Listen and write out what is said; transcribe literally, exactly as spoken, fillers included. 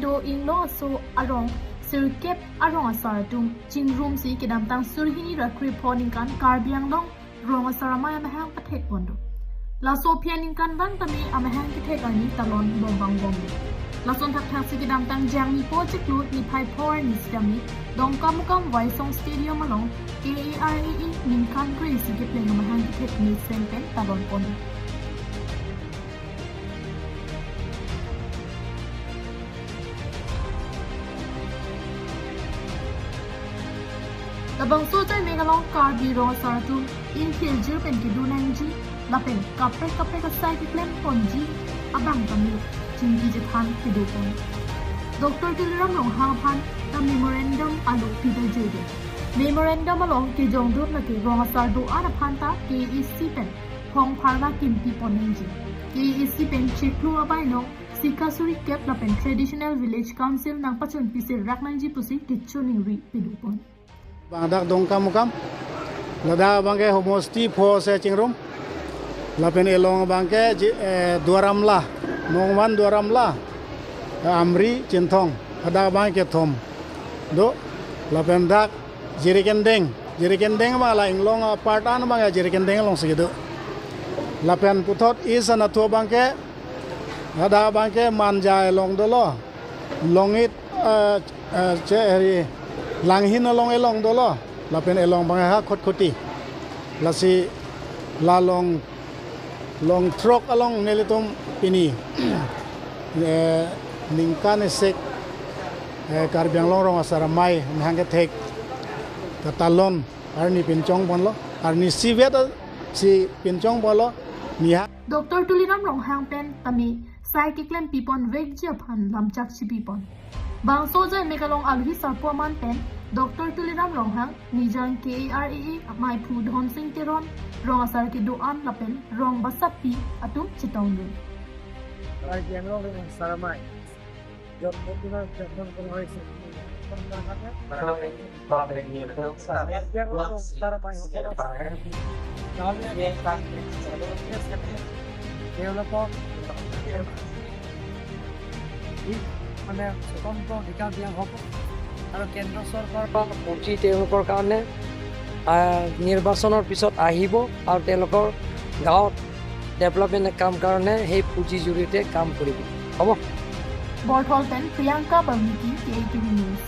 Ingno aso arong sirkep arong asar atum chingrumsi kedamtang surhini ra krepho ningkan Karbi Anglong rong asar amei amahang pathek pon do. Laso aphi aningkanvang tame amahang kethek arni talon bom bang bom do. Lason thakthaksi kedamtang Jangmi po chiklo niphai pho arni sitame Dongkamukam Waisong Stadium along K A R A A ningkan kre-isi kepleng amahang kethek mesen pen talon pon do. Labangso ajai mek along Karbi rong asar atum ingthir jir pen kedo nangji lapen kaprek kaprek asai keklem ponji abang tame chingki chethan kedo pon. Doctor Tuliram Ronghang aphan ta memorandum alo pida jir do. Memorandum along kejongdun lake rong asar do-an aphan ta K A A C pen phong pharla kimpi pon nangji. K A A C pen chiklo abainong sika suri kep lapen Traditional Village Council nangpachun pisir rak nangji pusi kechoningri pidun pon. Bang dak Dongkamukam, ladak abangke homosti pho se chingrum, lapen elong abangke ji-, eh, Duar Amla, Mongvan Duar Amla, eh, Amri Chinthong, ladak abangke thom do, lapen dak Jirikindeng, Jirikindeng abang la Inglong apart an abangke Jirikindeng alongsi kedo. Lapen puthot East anatthu abangke, ladak abangke Manja elong dolo, Longit, eh, eh, che eri Langhin along elong dolo, lapen elong abangke ha Khatkhati. Lasi la long, long throk along nelitum pini, eh, ningkan isi, eh, Karbi Anglong rong asar amei amahang kethek katalon arni pinchong ponlo, arni isivet si pinchong ponlo, niha. Doctor Tuliram Ronghang pen tame sai keklem pipon vekji aphan lamchak chipi pon. Bangso ajai mek along alohi sarpo aman pen Doctor Tuliram Ronghang, Nijang K A R A A ameiphu Dhonsing Teron, rong asar kedo-an lapen rong basapi atum chetongdun. Karbi Anglong rong asar amei. তেওঁলোকক ই মানে স্বতন্ত্ৰ অধিকাৰ দিয়া হ'ব আৰু কেন্দ্ৰ চৰকাৰৰ পৰা পুঁজি তেওঁলোকৰ কাৰণে, আহ, নিৰ্বাচনৰ পিছত আহিব আৰু তেওঁলোকৰ গাঁৱত ডেভেলপমেণ্ট কাম কাৰণে সেই পুঁজিৰ জৰিয়তে কাম কৰিব। হ'ব? Borthol pen Priyanka Balmiki, K A T V News.